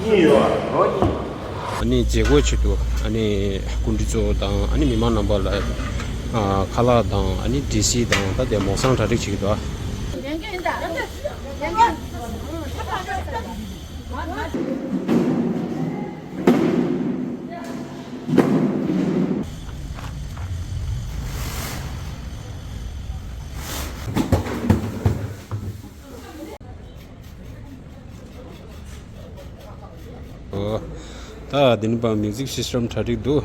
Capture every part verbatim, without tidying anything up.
ཨ་ནི་མཛད་སྒོའི་ཆེད་དུ་ཨ་ནི་སྐུ་མགྲོན་གཙོ་བོ་དང་ཨ་ནི་མི་མང་རྣམ་པ་ལ་ཨ་ཁ་ལག་དང་ཨ་ནི་འབྲས་སིལ་དང་ད་དེ་མོ་སང་གྲ་སྒྲིག་བྱེད་ཀྱི་འདུག་ཨ། ཨོ། ད་འདི་ནི་པ་མིའུ་ཟིག་སིས་ཊམ་གྲ་སྒྲིག་འདུག་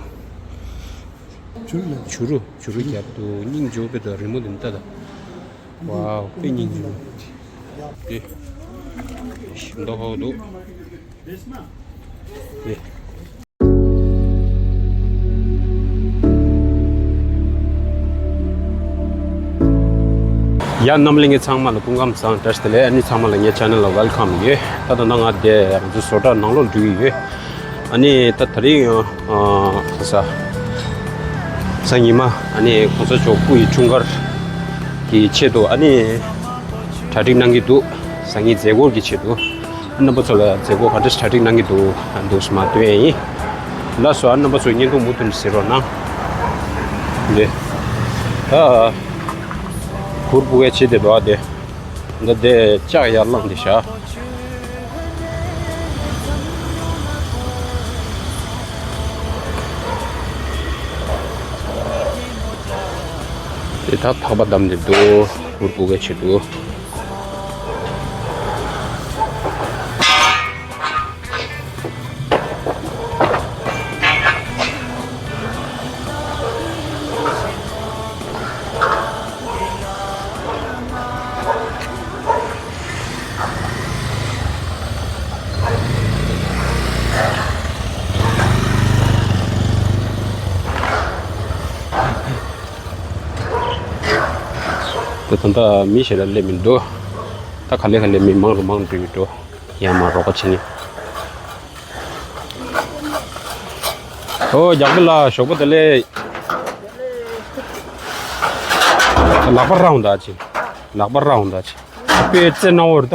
བྱུ་རུ་ལ། བྱུ་རུ་བྱུ་རུ་རྒྱབ་འདུག་སྙིང་རྗེ་པོ་དཔེ་འདུག་རི་མོ་འདི་ནི་ལྟ་ད། ཝའོ་དཔེ་སྙིང་རྗེ་པོ། དེ་ཞིམ་མདོག་ཧོ་འདུག་དེ། ཡ་རྣམ་གླིང་གི་ཚང་མ་ལ་སྐུ་ཁམས་བཟང་། བཀྲ་ཤིས་བདེ་ལེགས། ཨ་ནི་ཚང་མ་ལ་ངའི་ཆེ་ནལ་ལ་ཝེལ་ཀམ་ཡོད། ད་ད་ནང་ང་དེ་ང་ཚོ་བཟོ་གྲྭ་ནང་ལོགས་འགྲོ་གི་ཡོད། ཨ་ནི་ད་དེ་རིང་ཨ་ས་ས་ཉི་མ་ཨ་ནི་གོང་ས་མཆོག་སྐུ་ཡི་འཁྲུངས་སྐར་གྱི་ཆེད་དུ་ཨ་ནི་གྲ་སྒྲིག་གནང་གི་འདུག་སང་ཉིན་མཛད་སྒོ་གི་ཆེད་དུ། རྣམ་པ་ཚོ་ལ་མཛད་སྒོ་ག་འདྲ་གྲ་སྒྲིག་གནང་གི་འདུག་འདུག་སེ་མར་སྟོན་ཡ་ཡིན། ལགས་སོ། ཨ་རྣམ་པ་ཚོ་བརྙན་ཐུང་མུ་མཐུད་ནས་གཟིགས་རོགས་གནང་། འདི། ད། གུར་ཕུབ་ཡ་བྱེད་དེ་འདུག་ཨ་དེ། འདི་དེ་ལྕགས་ཡར་བླངས་ཏེ་བཞག་དེ་ད་ཐག་པ་བསྡམས་ཏེ་འདུག་གུར་ཕུབ་ཡ་ཆེད་དུ། ད་ད་ལྟ་མི་ཞེ་དྲག་སླེབས་མི་འདུག་ད་ག་ལེ་ག་ལེ་མི་མང་རུ་མང་རུ་འགྲོ་གི་འགྲོ། ཡར་མར་རོགས་པ་བྱེད་ནི། ཨོ་རྒྱག་པ་ལ་ཞོགས་པ་དེ་ལས། ལག་པ་ར་འོང་ད་ཅི། ལག་པ་ར་འོང་ད་ཅི། དཔེ་རྩེ་ན་འོར་ད།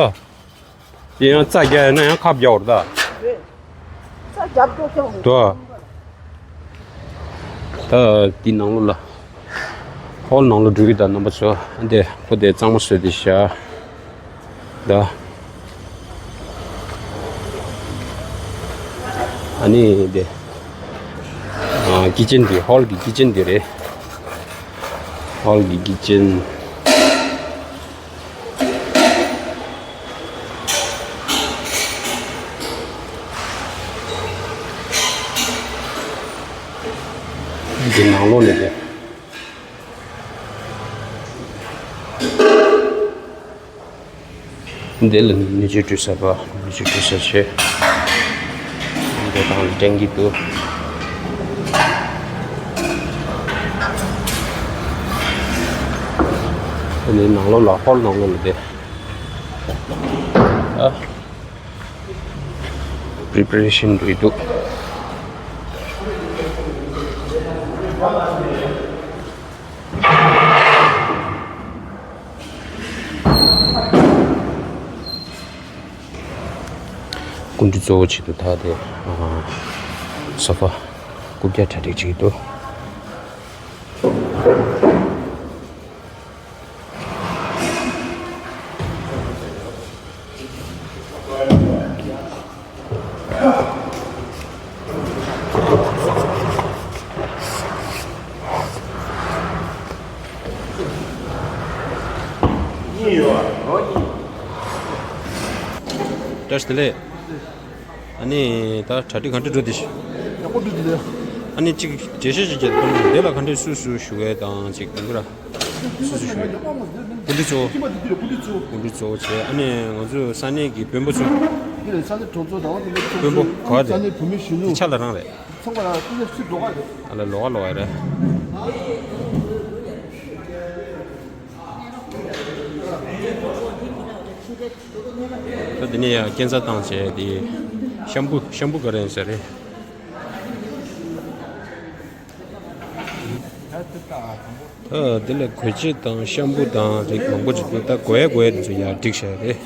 དེ་ཡང་རྩྭ་རྒྱག་ཡ་ན་ཡང་ཁབ་རྒྱག་འོར་ད། རེད། རྩྭ་རྒྱབ་འགྲོ་ཀྱང་འོར། དོ། ད་འདི་ནང་ལོགས་ལ། ཧོལ་ནང་ལོགས་འགྲོ་གི་ད་རྣམ་པ་ཚོ། འདི་ཁོ་དེ་གཙང་མ་བཟོས་ཏེ་བཞག་ད། ཨ་ནི་དེ། ཨ་ཀི་ཅན་དེ་ཧོལ་གྱི་ཀི་ཅན་དེ་རེད། ཧོལ་གྱི་ཀི་ཅན། དེ་ནང་ལོགས་ནས་དེ། འདི་ལ་ནུ་ཞོ་བཀྲུ་ས་པ། ནུ་ཞོ་བཀྲུ་ས་བྱས། འདི་དང་ལ་འགྲེང་གི་འདུག་འདི་ནང་ལོགས་ལ་ཧོལ་ནང་ལོགས་ལ་དེ། ཨ། པི་རི་པ་རེ་ཤན་འགྲོ་ཡི་འདུག་སྐུ་མགྲོན་གཙོ་བོ་ཆེད་དུ་ད་དེ་སོ་ཕ་རྐུབ་བཀྱག་གྲ་སྒྲིག་བྱེད་ཀྱི་འདུག་བཀྲ་ཤིས་བདེ་ལེགས། ཨ་ནི་ད་གྲ་སྒྲིག་ག་འདྲ་འགྲོ་དེ། ཡག་པོ་འགྲོ་དེ་ལེ། ཨ་ནི་གཅིག་འགྲེལ་བཤད་ཅིག་བྱེད་དང་། དེ་ལ་ག་འདྲ་སུ་སུ་ཞུ་བའི་དང་ཅིག་དང་གུ་ར། སུ་སུ་ཞུ་བའི་དང་། སྐུ་མགྲོན་གཙོ་བོ། སྐུ་མགྲོན་གཙོ་བོ་བྱས། ཨ་ནི་ང་ཚོ་ས་གནས་ཀྱི་དཔོན་པོ་ཚོ། དེ་ལས་ས་གནས་གྲོང་ཚོ་དང་དེ་ལས་དཔོན་པོ་ག་བ་དེ། ས་གནས་བུད་མེད་གཞོན་ནུ། དེ་ཆ་ལ་རང་རེད། ཚང་མ་ལ་དེ་ལས་སུ་འགྲོ་ག་རེད། ཨ་ལ་ལོག་ག་ལོག་ག་རེད། ད་དེ་ནས་ཡང་སྐས་འཛེག་བཏང་བྱས་དེ་ཤམ་བུ་ཤམ་བུ་ག་རེ་ཡིན་ས་རེད། ད་དེ་ལ་གོས་ཆེན་དང་ཤམ་བུ་དང་རིགས་མང་པོ་ཅིག་འདུག་ད་གོས་ཡ་གོས་ཡ་དེ་ཚོ་ཡར་བསྒྲིགས་བཞག་རེད།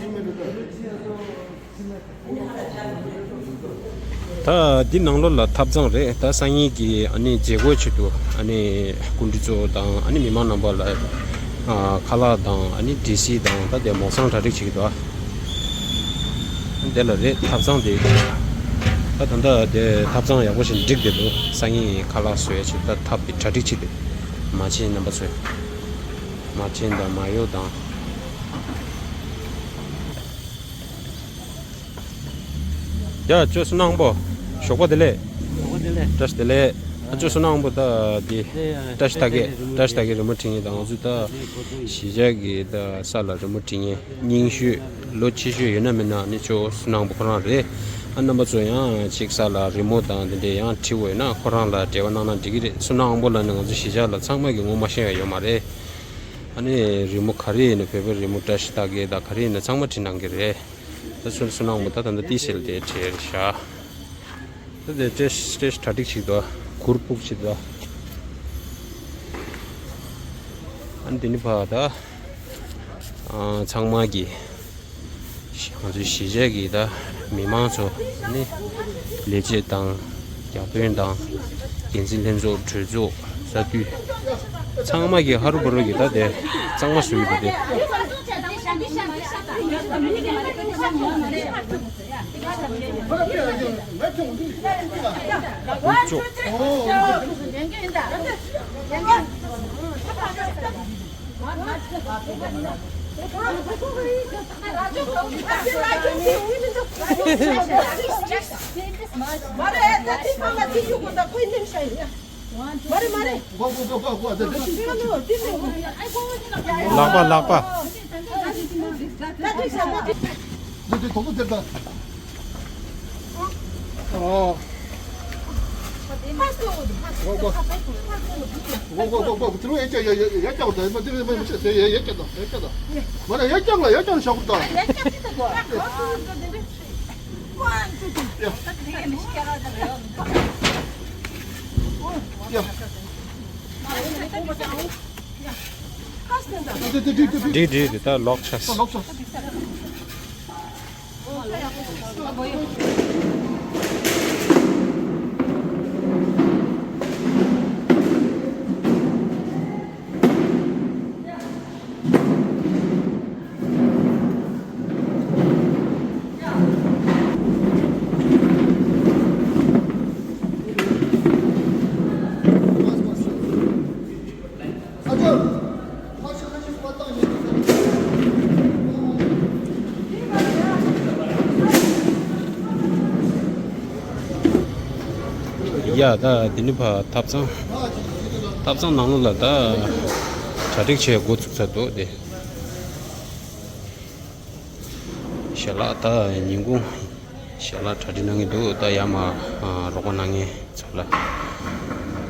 ད་འདི་ནང་ལོགས་ལ་ཐབ་ཚང་རེད། ད་སང་ཉིན་གྱི་ཨ་ནི་མཛད་སྒོའི་ཆེད་དུ་ཨ་ནི་སྐུ་མགྲོན་ཚོ་དང་ཨ་ནི་མི་མང་རྣམ་པ་ལ་ཨ་ཁ་ལག་དང་ཨ་ནི་འབྲས་སིལ་དང་ད་དེ་མོག་སང་གྲ་སྒྲིག་བྱེད་ཀྱི་འདུག་དེ་ལ་རེད་ཐབ་ཚང་དེ། ད་ད་ལྟ་དེ་ཐབ་ཚང་ཡག་པོ་ཞིག་འགྲིག་བསྡད་འདུག་སང་ཉིན་ཁ་ལག་བཟོ་ཡ་ཆེད་ད་ཐབ་དེ་གྲ་སྒྲིག་བྱེད་དེ། མ་བྱན་རྣམ་པ་ཚོས། མ་བྱན་དང་མ་ཡོ་དང་། ཡ་ཅོ་བསོད་ནམས་པོ། ཞོགས་པ་བདེ་ལེགས། ཞོགས་པ་བདེ་ལེགས། བཀྲ་ཤིས་བདེ་ལེགས། ཨ་ཅོ་བསོད་ནམས་པོ་ད་འདི། བཀྲ་ཤིས་རྟགས་བརྒྱད། བཀྲ་ཤིས་རྟགས་བརྒྱད་རི་མོ་འབྲི་མཁན་དང་ང་ཚོ་ད། གཞིས་ཆགས་ཀྱི་ད་ས་ལ་རི་མོ་འབྲི་མཁན་རྙིང་ཤོས་ལོ་ཆེ་ཤོས་ཡོད་ན་མེད་ན་ནི་ཅོ་བསོད་ནམས་པོ་ཁོ་རང་རེད། ཨ་རྣམ་པ་ཚོ་ཡང་ཅིག་ས་ལ་རི་མོ་དང་འདི་འདྲས་ཡང་བྲིས་འོས་ན་ཁོ་རང་ལ་འབྲེལ་བ་གནང་ན་འགྲིག་གི་རེད། བསོད་ནམས་པོ་ལ་ནི་ང་ཚོ་གཞིས་ཆགས་ལ་ཚང་མ་གི་ངོ་མ་ཤེས་ཡ་ཡོད་མ་རེད། ཨ་ནི་རི་མོ་ག་རེ་ཡིན་ན་བོད་པའི་རི་མོ་བཀྲ་ཤིས་རྟགས་བརྒྱད་དང་ག་རེ་ཡིན་ན་ཚང་མ་བྲིས་གནང་གི་རེད། ད་སུན་སུན་ནང་མོ་ད་ད་ད་ཏི་སེལ་ཏེ་བྲེལ་ཤ། ད་དེ་སྟྲེ་སྟྲེ་གྲ་སྒྲིག་ཞིག་དོ། གུར་ཕུབ་ཞིག་དོ། ཨ་ནི་དེ་ནི་ཕ་ད་ཚང་མ་གི་ང་ཚོའི་གཞིས་ཆགས་ཀྱི་ད་མི་མང་ཚོ་ནི་ལས་བྱེད་དང་། བརྒྱ་དཔོན་དང་། འགན་འཛིན་ལྷན་ཚོགས་གྲོས་ཚོགས་ས་འཐུས། ཚང་མ་གི་ཧ་རུ་བ་རུ་གི་ད་དེ་གཙང་མ་བཟོ་གི་འདུག་དེ། ལག་པ་ལག་པ། འདི་འདི་དོག་པོ་དེར་ད། ཨོ། གོ་གོ་གོ་གོ་གོ་དེ་རུ་ཡ་ཀྱག་ཡ་ཡ་ཀྱག་ད་མ་དེ་མ་མ་ཤེས་ཡ་ཡ་ཀྱག་ད་ཡ་ཀྱག་ད། མ་ན་ཡ་ཀྱག་ལ་ཡ་ཀྱག་ལ་ཤག་ད། ཡ། ཡ། འགྲིག་འགྲིག་འདི་ལྟར་ལོག་ཆགས། ལོག་ཆགས། ཡ་ད་དེ་ནི་ཕ་ཐབ་ཚང་། ཐབ་ཚང་ནང་ལོགས་ལ་ད་གྲ་སྒྲིག་བྱས་འགོ་ཚུགས་ཚར་འདུག་དེ། ཞལ་ལག་ད་ཉིན་གུང་ཞལ་ལག་གྲ་སྒྲིག་གནང་གི་འདུག་ད་ཡར་མར་རོགས་པ་གནང་མཁན་ཚོ་ལ་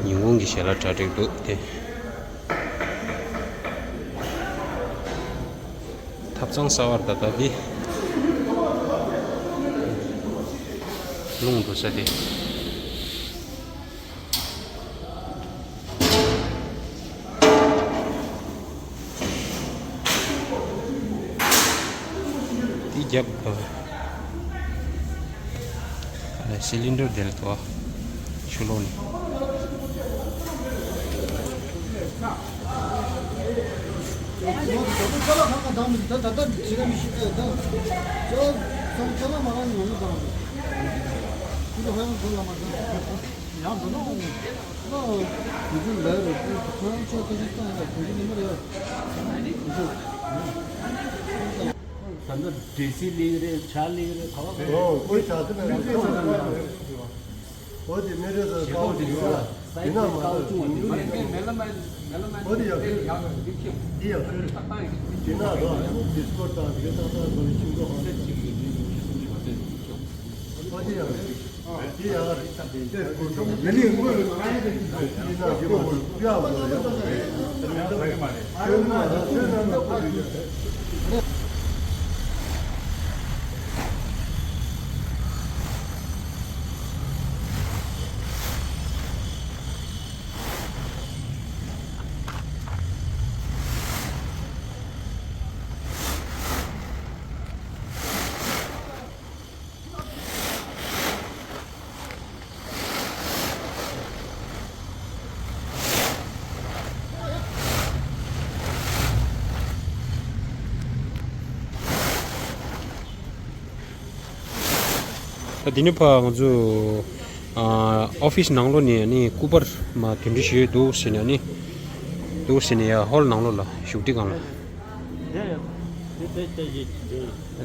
ཉིན་གུང་གི་ཞལ་ལག་གྲ་སྒྲིག་འདུག་དེ། ཐབ་ཚང་གསར་པ་ད་ལྟ་འདི་རླུང་འགྲོ་ས་དེ། འདི་རྒྱབ་ཨ་སི་ལིན་ཌར་དེར་དོ། ཆུ་ལོག་ནི། ད་ལྟ་འབྲས་སིལ་ལེགས་རེད། ཇ་ལེགས་རེད། ག་བ་ག་ཨོ་ཨོ་ཇ་དེ་ནས་ཨོ་དེ་མི་རེད་ཟེར། ཞེ་པོ་འགྲིག་ས། དེ་ན་མ་ལ་ཉུང་ཉུང་རེད། ཨོ་དེ་ཡག་ཤོས་རེད། འདི་ཡག་ཤོས་རེད། དེ་ན་རོ་ཨ་ནི་ཌི་སི་ཀོ་ཌི་དང་དེ་ག་ཏག་ཏག་དགོས་ཤིང་ཏོག་ཧང་ཏོག་ཨོ་དེ་ཡག་རེད། དེ་ནས་ཕར་ང་ཚོ་ཨ་ཨོ་ཕིས་ནང་ལོགས་ནས་ནི་སྐུ་པར་མ་དེ་འདྲ་ཞིག་འདུག་ཟེར་ནས་ནི། འདུག་ཟེར་ནས་ཡ་ཧོལ་ནང་ལོགས་ལ་བཞུགས་ཁྲི་སྒང་ལ།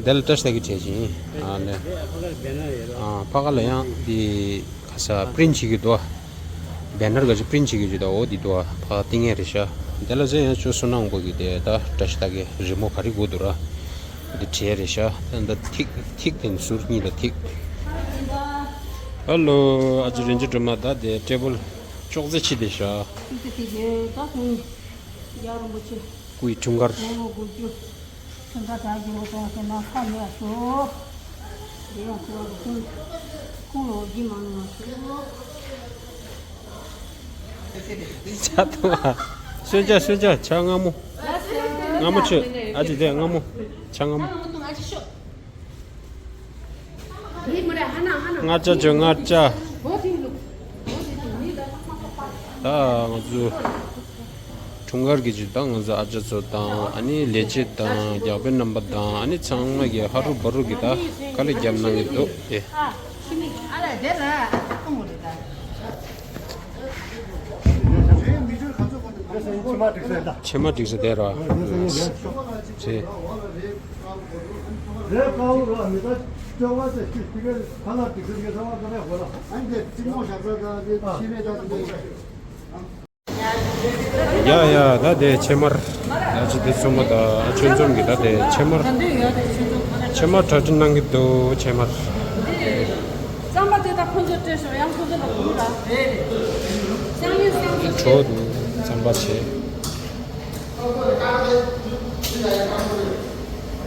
དེ་ལ་བཀྲ་ཤིས་ལྷ་སྐྱིད་བྱས་ཤིང་ཨ་ལས། ཨ་ཕ་ག་ལ་ཡང་དེ་ག་ས་པི་རིན་ཊི་བྱེད་ཀྱི་འདུག་ཨ། བེ་ནར་ག་ཅིག་པི་རིན་ཊི་བྱེད་ཀྱི་ཡོད་འདུག་ཨ། འོ་དེ་འདུག་ཨ། ཕ་ག་བཏིང་ཡས་རེད་ཤག་དེ་ལ་ཟེར་ཡང་ཅོ་བསོད་ནམས་དབང་པོ་གི་དེ་ད་བཀྲ་ཤིས་ལྷ་སྐྱིད་རི་མོ་ག་རེ་དགོས་འདུག་ར། འདི་བྲིས་རེད་ཤག་ད་ཐིག་ཐིག་དེ་ཟུར་གཉིས་ལ་ཐིག་ཧ་ལོ། ཨ་ཅེ་རིན་ཆེན་སྒྲོལ་མ། ད་དེ་ཊེ་བལ་ཅོག་ཙེ་ཕྱེ་བསྡད་ཤག་ཅོག་ཙེ་ཕྱེ་བསྡད། ད་ཁོང་རྒྱལ་བ་རིན་པོ་ཆེ་སྐུའི་འཁྲུངས་སྐར། ལོ་ངོ་དགུ་བཅུ། འཁྲུངས་སྐར་གྲ་རྒྱས་པོ་གཏོང་ཟེར་ན་ཁ་ནས་ཤོག་དེ་ཡང་ཁོ་བ་ཁོང་ཁོང་ལོ་རྒྱུས་མང་མང་ཤོག་ཇ་འཐུང་བ། གསོལ་ཇ་གསོལ་ཇ་ཇ་མངར་མོ། མངར་མོ་མཆོད། ཨ་ཅེ་དེ་མངར་མོ། ཇ་མངར་མོ། མངར་ཇ་མཆོད་མངར་ཇ། ད་ང་ཚོ་འཁྲུངས་སྐར་གྱི་ཇུས་དང་ང་ཚོ་ཨ་ཅག་ཚོ་དང་ཨ་ནི་ལས་བྱེད་དང་རྒྱག་དཔོན་རྣམ་པ་དང་ཨ་ནི་ཚང་མ་གི་ཧ་རུ་བ་རུ་གི་ད་དཀའ་ལས་བརྒྱབ་གནང་གི་འདུག་ཨེ། ཕྱེ་མ་སྒྲིག་ས་དེ་ར། ཕྱེ། ཡ་ཡ། ད་དེ་ཕྱེ་མར། ད་ཅི་དེ་ཚོ་མ་ད་ཆོས་འཛོམས་ཀྱི་ད་དེ་ཕྱེ་མར། ཕྱེ་མར་གྲ་སྒྲིག་གནང་གི་འདུག་ཕྱེ་མར། རྩམ་པ་དེ་དག་ཁོ་ཚོ་སྤྲད་ཤོག་ཡང་ཁོ་ཚོ་ལ་བུ་ར། སང་ཉིན་སང་ཉིན་གྲོགས་འདུག་རྩམ་པ་བྱེད།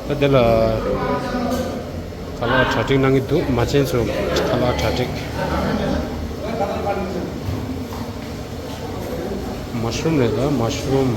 ད་དེ་ལ་ཁ་ལག་གྲ་སྒྲིག་གནང་གི་འདུག་མ་བྱན་ཚོ་ཁ་ལག་གྲ་སྒྲིག་མ་ཤུ་རུམ་རེད་ད། མ་ཤུ་རུམ།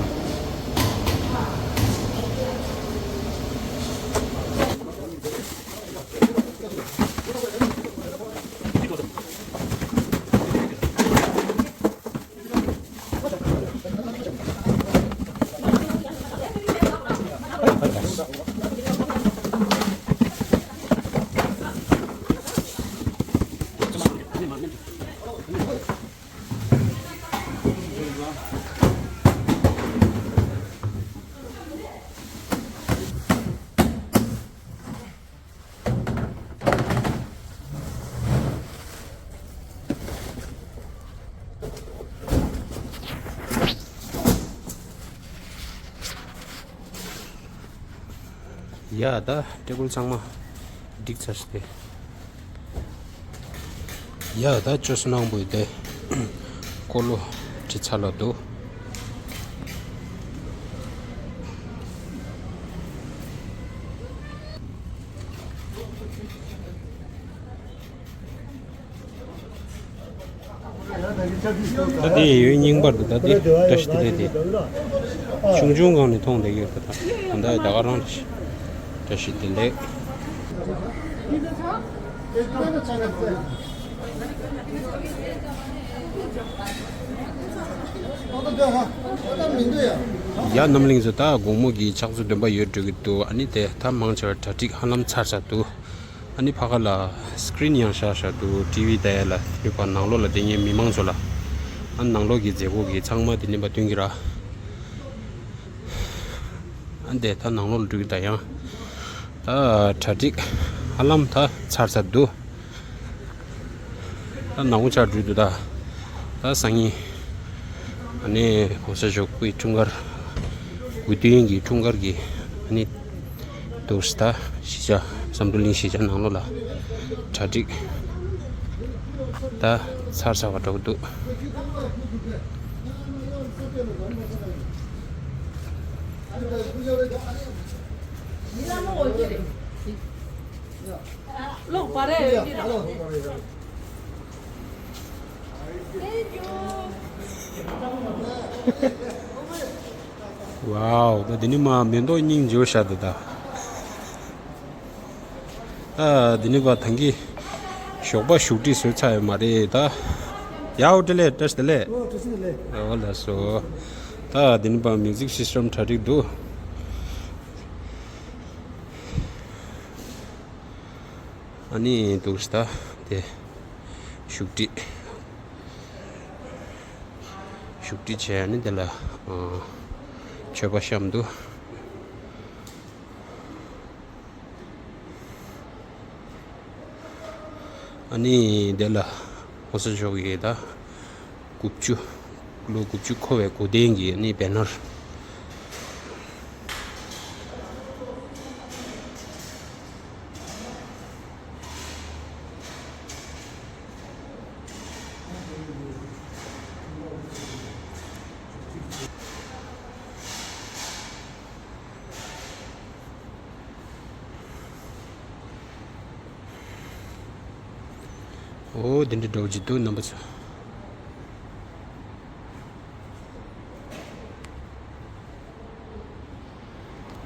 ཡ་ད་ཊེ་བལ་ཚང་མ་སྒྲིག་ཚར་ཤག་སྟེ། ཡ་ད་ཅོ་བསོད་ནམས་དབང་པོ་ཡི་དེ་འཁོར་ལོ་ཁྲི་ཚར་ལ་འདུག་ད་དེ་ཡོད་རྙིང་པར་འདུག་ད་དེ་བཀྲ་ཤིས་བདེ་ལེགས་དེ། ཆུང་ཆུང་སྒང་ནས་མཐོང་བསྡད་ཡོད་པ་དང་ད་ད་ག་རང་རེད། བཀྲ་ཤིས་བདེ་ལེགས། ཡ་རྣམ་གླིང་ཚོ་ད་དགོང་མོ་གི་ཕྱག་ཚོད་བདུན་པ་ཡོལ་འགྲོ་གི་འདུག་ཨ་ནི་དེ་ད་མང་ཆེ་བ་གྲ་སྒྲིག་ཧ་ལམ་ཚར་ཚར་འདུག་ཨ་ནི་ཕ་ག་ལ་སི་ཀི་རིན་ཡང་བཞག་བཞག་འདུག་ཊི་ཝི་ལྟ་ཡ་ལ་ཡོད་པ་ནང་ལོགས་ལ་བསྡད་མཁན་མི་མང་ཚོ་ལ། ཨ་ནང་ལོགས་ཀྱི་མཛད་སྒོ་གི་ཚང་མ་དེ་ནས་མ་སྟོན་གྱི་ར། ཨ་འདས་ད་ནང་ལོགས་ལ་འགྲོ་གི་ད་ཡང་། ད་གྲ་སྒྲིག་ཧ་ལམ་ད་ཚར་ཚར་འདུག་ད་ནང་ཆ་འགྲོ་འདུག་ད། ད་སང་ཉིན། ཨ་ནི་གོང་ས་མཆོག་སྐུའི་འཁྲུངས་སྐར། དགུ་སྟོན་གྱི་འཁྲུངས་སྐར་གྱི་ཨ་ནི། འདུག་སེ་ད་གཞིས་ཆགས་བསམ་གྲུབ་གླིང་གཞིས་ཆགས་ནང་ལོགས་ལ་གྲ་སྒྲིག་ད་ཚར་ཚར་བ་འདྲ་བོ་འདུག་ཝའོ། ད་འདི་ནི་མ་མེ་ཏོག་སྙིང་རྗེ་བོ་ཤ་འདུག་ད། ད་འདི་ནི་བ་ཐང་གི་ཞོགས་པ་བཞུགས་ཁྲི་བཟོས་ཚར་ཡོད་མ་རེད་ད། ཡའོ་བཀྲ་ཤིས་བདེ་ལེགས། བཀྲ་ཤིས་བདེ་ལེགས། འོ་ལགས་སོ། ད་འདི་ནི་བ་མིའུ་ཟིག་སིས་ཊམ་གྲ་སྒྲིག་འདུག་ཨ་ནི་འདུག་ད་དེ་བཞུགས་ཁྲི། བཞུགས་ཁྲི་བྱས། ཨ་ནི་དེ་ལ་ཨ་མཆོད་པ་བཤམས་འདུག་ཨ་ནི་དེ་ལ་༸གོང་ས་མཆོག་གི་ད་དགུ་བཅུ། ལོ་དགུ་བཅུ་འཁོར་བའི་གོ་སྟོན་གྱི་ཨ་ནི་བེ་ནར། ཨོ་དེ་འདྲ་འདྲ་བོ་ཅིག་འདུག་རྣམ་པ་ཚོ།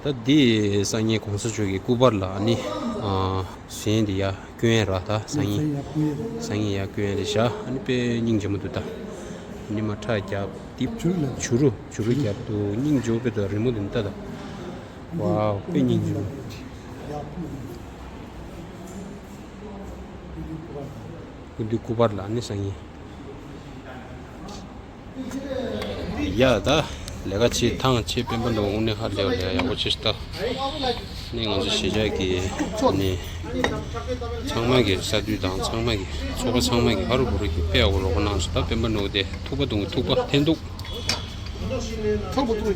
ད་འདི་སང་ཉིན་༸གོང་ས་མཆོག་གི་སྐུ་པར་ལ་ཨ་ནི་ཨ་གཟན་འདི་ཡར་སྐྱོན་ར། ད་སང་ཉིན་སང་ཉིན་ཡར་སྐྱོན་རེད་བཞག་ཨ་ནི་དཔེ་སྙིང་རྗེ་མོ་འདུག་ད་ཨ་ནི་མར་ཁྲག་བརྒྱབ། འདི་བྱུ་རུ་བྱུ་རུ་བརྒྱབ་འདུག་སྙིང་རྗེ་པོ་དཔེ་ད་རི་མོ་འདི་ལྟ་ད། ཝའོ་དཔེ་སྙིང་རྗེ་མོ། སྐུ་མདུན་སྐུ་པར་ལ་ཨ་ནི་སང་ཉིན། ཡ་ད་ལས་ཀ་བྱེད་ཐང་ཆད། སྤེན་པ་ནོར་བུ་དངོས་གནས་ཧ་ལས་པ་ལས་ཡག་པོ་བྱེད་ཤག་ད་ནི་ང་ཚོ་གཞིས་ཆགས་ཀྱི་ནི་ཚང་མ་གི་ས་འཐུས་དང་ཚང་མ་གི་ཚོགས་པ་ཚང་མ་གི་ཧ་རུ་བུ་རུ་གི་དཔེ་ཡག་པོ་རོགས་པ་གནང་སོང་། ད་སྤེན་པ་ནོར་བུ་དེ་ཐུག་པ་གཏོང་གི་ཐུག་པ་འཐེན་ཐུག་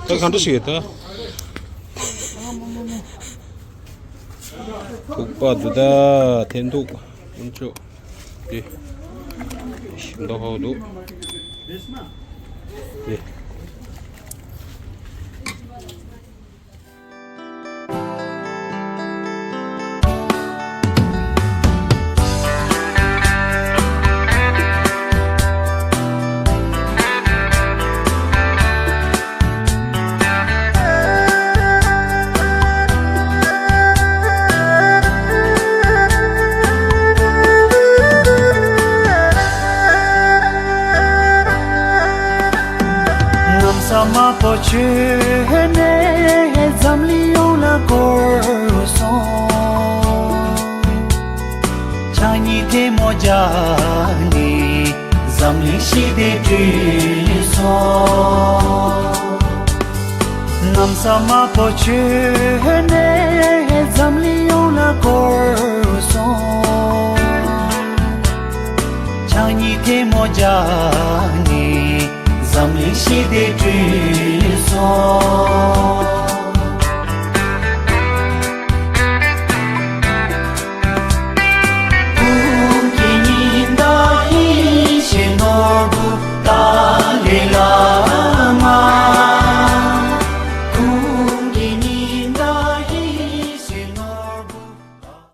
ད་གང་འདྲ་ཞིག་ཡོད་ད། ཐུག་པ་འདུག་ད་འཐེན་ཐུག་དཀོན་མཆོག་དེ་ཞིམ་མདོག་ཁ་པོ་འདུག་དེ། གནམ་ས་དམར་པོ་བྱོན་ནས་འཛམ་གླིང་ཡོངས་ལ་བསྐོར་སོང་། ཕྱག་གཉིས་ཐལ་མོ་སྦྱར་ནས་འཛམ་གླིང་ཞི་བདེ་བསྐྲུན་སོང་། གནམ་ས་དམར་པོ་བྱོན་ནས་འཛམ་གླིང་ཡོངས་ལ་བསྐོར་སོང་། ཕྱག་གཉིས་ཐལ་མོ་སྦྱར་ནས་འཛམ་གླིང་ཞི་བདེ་བསྐྲུན་སོང་།